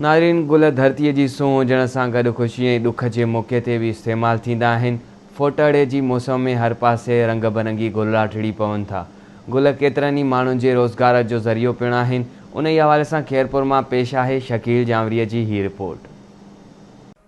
ناظرين گل ڌرتيء جي سونهن هجڻ سان گڏ خوشي ۽ ڏک جي موقعي تي به استعمال ٿيندا آهن. ڦوٽهڙي جي موسم ۾ هر پاسي رنگ برنگي گلڙا ٽڙي پون ٿا. گل ڪيترن ئي ماڻهن جي روزگار جو ذريعو پڻ آهن. انهي حوالي سان خيرپور مان پيش آهي شڪيل جانوريء جي هي رپورٽ.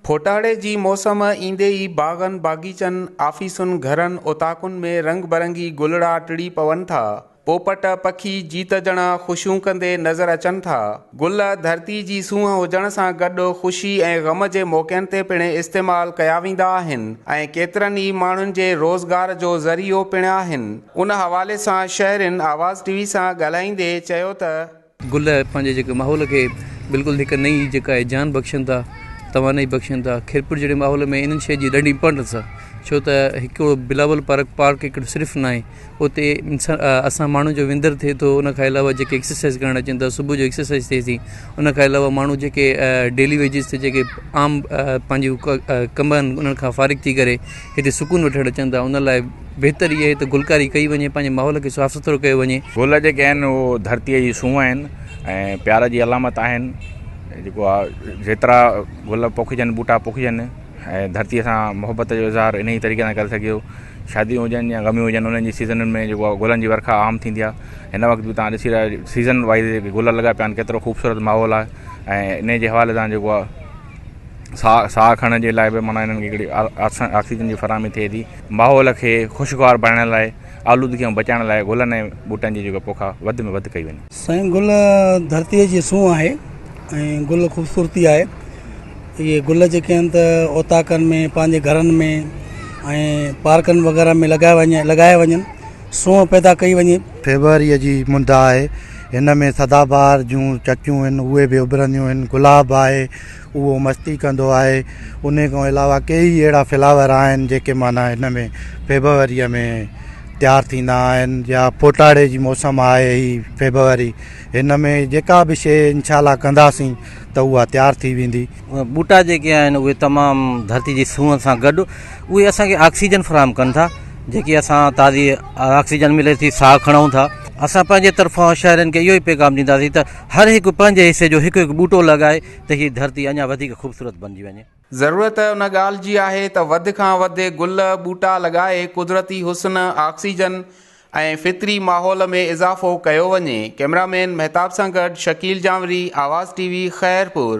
ڦوٽهڙي جي موسم ايندي ئي باغن، باغيچن، آفيسن، گهرن، اوطاقن ۾ رنگ برنگي گلڙا ٽڙي پون ٿا. پوپٽ، پکي، جيت جڻا خوشيون ڪندي نظر اچن ٿا. گل ڌرتي جي سونهن هجڻ سان گڏ خوشي ۽ غم جي موقعن تي پڻ استعمال ڪيا ويندا آهن ۽ ڪيترن ئي ماڻهن جي روزگار جو ذريعو پڻ آهن. ان حوالي سان شهرين آواز ٽي وي سان ڳالهائيندي چيو ته. گل پنهنجي جيڪي ماحول کي بلڪل هڪ نئين جيڪا آهي جان بخشن ٿا توانائي بخشن ٿا خيرپور جهڙي ماحول ۾ انهن شين جي ڏاڍي امپارٽنس آهي ڇو ته هڪڙو بلاول پارڪ پارڪ هڪڙو صرف ناهي اتي انسان اسان ماڻهن جو وندر ٿئي ٿو ان کان علاوه جيڪي ايڪسرسائز ڪرڻ اچن ٿا صبح جو ايڪسرسائز ٿئي ٿي ان کان علاوه ماڻهو جيڪي ڊيلي ويجز تي جيڪي عام پنهنجي ڪم آهن انهن کان فارغ ٿي ڪري هتي سڪون وٺڻ اچن ٿا ان لاء بهتر اهي آهي ته گلڪاري ڪئي وڃي پنهنجي ماحول کي صاف سٿرو ڪيو وڃي. گل جيڪي آهن اهو ڌرتيء جي سونهن آهن ۽ پيار جي علامت آهن جيڪو آهي جيترا گل پوکجن ٻوٽا پوکجن ۽ ڌرتيء سان محبت جو اظهار انهيء طريقي سان ڪري سگهجي ٿو شاديون هجن يا غميون هجن انهن جي سيزنن ۾ جيڪو آهي گلن جي ورکا عام ٿيندي آهي هن وقت به توهان ڏسي رهيا آهيو سيزن وائيز جيڪي گل لڳا پيا آهن ڪيترو خوبصورت ماحول آهي ۽ انهيء جي حوالي سان جيڪو آهي ساهه ساهه کڻڻ جي لاء به معنيٰ انهن کي هڪڙي آڪسيجن جي فراهمي ٿئي ٿي. ماحول کي خوشگوار بڻائڻ لاء آلودگي کان بچائڻ لاء گلن ۽ ٻوٽن جي جيڪا پوک آهي وڌ ۾ وڌ ڪئي وڃي. سائين گل ڌرتيء جي سونهن آهي ۽ گل خوبصورتي آهي. اهي گل جيڪي آهن ته اوطاقن ۾ پنهنجي گهرن ۾ ۽ پارڪن وغيره ۾ لڳايا وڃن لڳايا وڃن سونهن پيدا ڪئي وڃي. فيبروريء جي مند آهي. هن ۾ سدا بهار جون چڪيون آهن اهي به اڀرنديون آهن. گلاب آهي اهو مستي ڪندو آهي. انهي کان علاوه ڪيئي اهڙا فلاور آهن جيڪي معنيٰ هن ۾ فيبروريء ۾ تيار ٿيندا آهن يا ڦوٽاڙي جي موسم آهي هي فيبروري هن ۾ جيڪا به شيء انشاء الله ڪنداسين ته اها تيار ٿي ويندي. ٻوٽا جيڪي آهن اهي تمام ڌرتي جي سونهن سان گڏ اهي اسان کي آڪسيجن فراهم ڪن ٿا جيڪي اسان تازي آڪسيجن ملي ٿي ساهه کڻون ٿا اسان پنهنجي طرفان شهرين کي اهو ئي پيغام ڏينداسين ته هر هڪ پنهنجي حصي جو هڪ هڪ ٻوٽو لڳائي ته هي ڌرتي اڃا وڌيڪ خوبصورت بنجي وڃي. ضرورت ان ڳالهه جي آهي ته وڌ کان وڌ گل، ٻوٽا لڳائي قدرتي حسن، آڪسيجن ۽ فطري ماحول ۾ اضافو ڪيو وڃي. ڪئميرا مين مهتاب سان گڏ شڪيل جانوري، آواز ٽي وي، خيرپور.